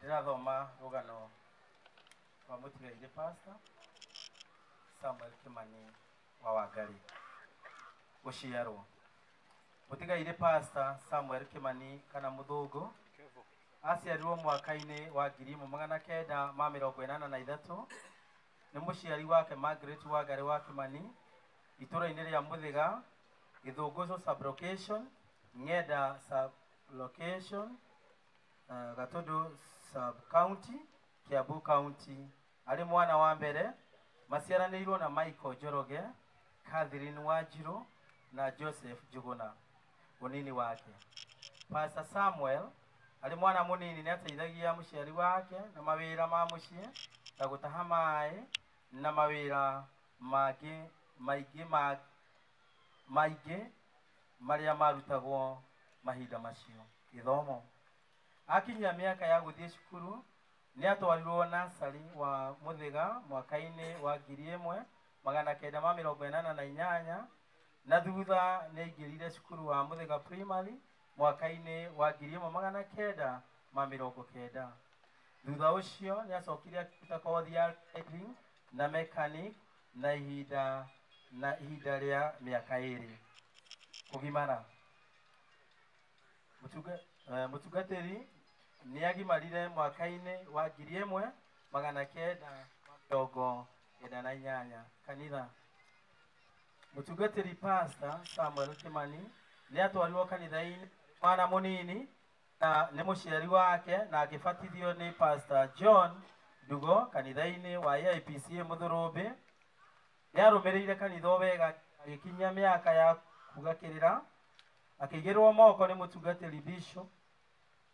Ndĩrathoma rũgano rwa mũtigairĩ Pastor Samuel Kimani wa Wangari. Gũciarwo. Mũtigairĩ Pastor Samuel Kimani kana Mũthũngũ aciarirwo mwaka-inĩ wa 1983 nĩ mũciari wake Margaret Wangari wa Kimani itũra-inĩ rĩa Mũthĩga, Gĩthũngũco sub-location, Ng'enda sub-location, Gatũndũ sub-county, Kiambu County. Arĩ mwana wa mbere, maciaranĩirwo na Michael Njoroge, Catherine Wanjirũ na Joseph Njuguna. Ũnini wake. Pastor Samuel arĩ mwana mũnini nĩ ateithagia mũciari wake na mawĩra ma mũciĩ ta gũtaha maĩ na mawĩra mangĩ maingĩ maingĩ marĩa marutagwo mahinda macio. Gĩthomo. Akinyia mĩaka ya gũthiĩ cukuru nĩ atwarirwo nasari wa Mũthĩga mwaka-inĩ wa 1988 na thutha nĩ aingĩrire cukuru wa Mũthĩga Primary mwaka-inĩ wa 1990. Thutha ũcio nĩ acokire akĩruta kothi ya driving na mechanic na ihinda rĩa mĩaka 2. Kũgimara. Mũtungatĩri nĩ agimarire mwaka-inĩ wa 1998. Kanitha. Mũtungatĩri Pastor Samuel Kimani nĩ atwarirwo kanitha-inĩ mwana mũnini na nĩ mũciari wake na akĩbatithio nĩ Pastor John Ndugo kanitha-inĩ wa AIPCA Mũthũrũmbĩ. Nĩ arũmĩrĩire kanitha wega agĩkinyia mĩaka ya kuga kĩrĩra, akĩigĩrwo moko nĩ mũtungatĩri Bishop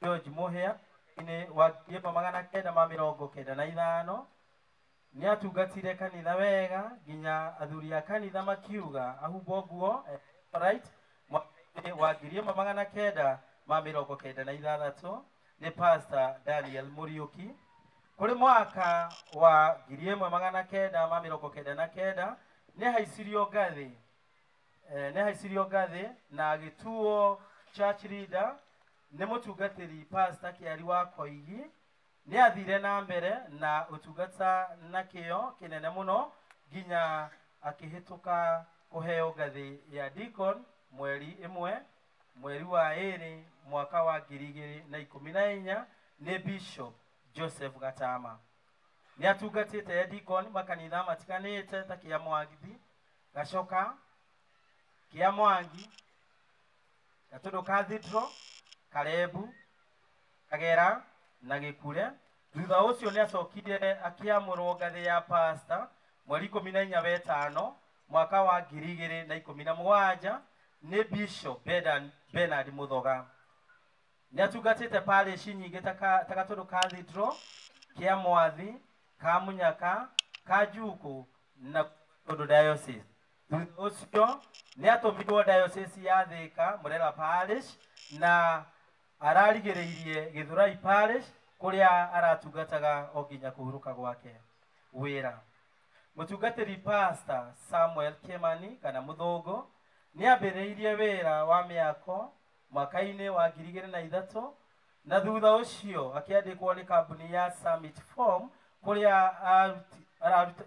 George Mũhĩa inĩ wa 1995. Nĩ atungatire kanitha wega nginya athuri a kanitha makiuga ahumbwo nguo right mwaka-inĩ wa 1996 nĩ Pastor Daniel Muriuki. Kũrĩ mwaka wa 1999 nĩ haicirio ngathĩ na agĩtuo church leader nĩ mũtungatĩri Pastor Kĩari wa Koigi. Nĩ athire na mbere na ũtungata na kĩyo kĩnene mũno nginya akĩhĩtũka kũheo ngathĩ ya deacon mweri 1 mweri wa 2 mwaka wa 2014 nĩ Bishop Joseph Gatama. Nĩ atungatĩte deacon makanitha matiganĩte ta kĩa Mwangi, Gacoka, kĩa Mwangi, Gatũndũ Cathedral, Karebu, Kagera na Gĩkure. Thutha ũcio nĩ acokire akĩamũrwo ngathĩ ya pastor mweri 14 wa 5 mwaka wa 2017 nĩ Bishop Bernard Muthoga. Nĩ atungatĩte parish nyingĩ ta Gatũndũ Cathedral, kĩa Mwathi, Kamunyaka, Kanjukũ na Gatũndũ Diocese. Thutha ũcio nĩ atũmirwo diocese ya Thika Murera Parish na ararigĩrĩirie Gĩthũrai Parish kũrĩa aratungataga o nginya kũhurũka gwake wĩra. Mũtungatĩri Pastor Samuel Kimani kana Mũthũngũ nĩ ambĩrĩirie wĩra wa mĩako mwaka-inĩ wa 2003 na thutha ũcio akĩandĩkwo nĩ kambuni ya Summit Form kũrĩa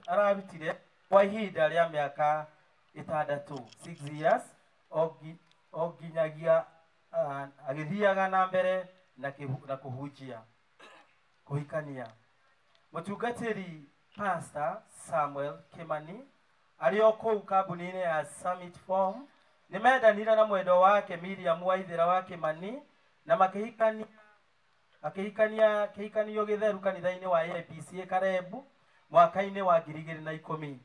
ararutire kwa ihinda rĩa mĩaka 6, 6 years o nginyagia agĩthiaga na mbere na kũhunjia. Kũhikania. Mũtungatĩri Pastor Samuel Kimani arĩ o kũu kambuni-inĩ ya Summit Form nĩ mendanire na mwendwa wake Miriam Waithera wa Kimani na makĩhikania kĩhikanio gĩtheru kanitha-inĩ wa AIPCA Karebu mwaka-inĩ wa 2010.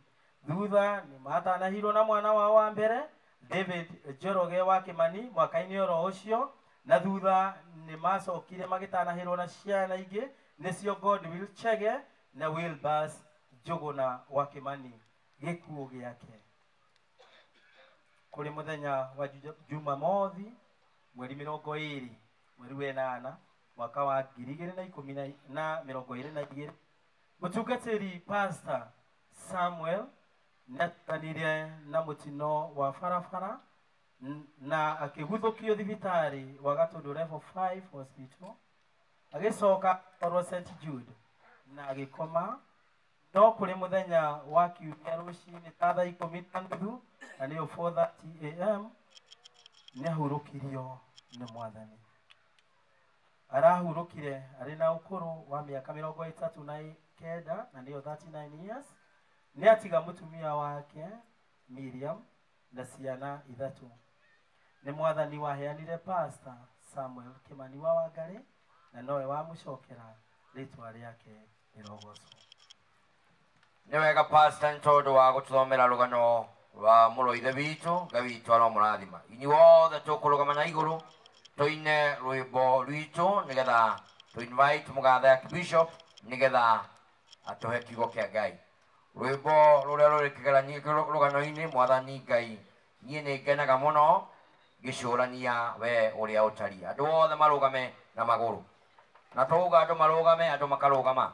Thutha nĩ matanahirwo na mwana wao wa mbere David Njoroge wa Kimani mwaka-inĩ oro ũcio, na thutha nĩ macokire magĩtanahĩrwo na ciana ingĩ nĩcio Godwill Chege na Wilbas Njuguna wa Kimani. Gĩkuũ gĩake. Kũrĩ mũthenya wa Jumamothi mweri 20 mweri wa 8 mwaka wa 2022 mũtungatĩri Pastor Samuel nĩ atukanire na mũtino wa barabara na akĩguthũkio thibitarĩ wa Gatũndũ Level 5 Hospital. Agĩcoka atwarwo St Jude na agĩkoma. No kũrĩ mũthenya wa kiumia rũcinĩ ta thaa 10:30, na nĩyo 4:30 am, nĩahurũkirio nĩ Mwathani. Arahurũkire arĩ na ũkũrũ wa mĩaka 39, na nĩyo 39 years. Nĩ atiga mũtumia wake Miriam na ciana 3. Nĩ Mwathani waheanire Pastor Samuel Kimani wa Wangari, na nowe wamũcokera. Rĩtwa rĩake rĩrogocwo. Nĩ wega, Pastor, nĩ tondũ wa gũtũthomera rũgano rwa mũrũ ithe witũ. Ngai witũ aromũrathima. Inyuothe tũkũrũgama na igũrũ tũine rwĩmbo rwitũ nĩgetha tũ invite mũgathe Archbishop nĩgetha atũhe kiugo kĩa Ngai. Rwĩmbo rũrĩa rũrĩ kĩgeranio rũgano-inĩ: "Mwathani Ngai, niĩ nĩ ngenaga mũno ngĩcũrania we ũrĩa ũtariĩ." Andũ othe marũgame na magũrũ, na twauga andũ marũgame, andũ makarũgama.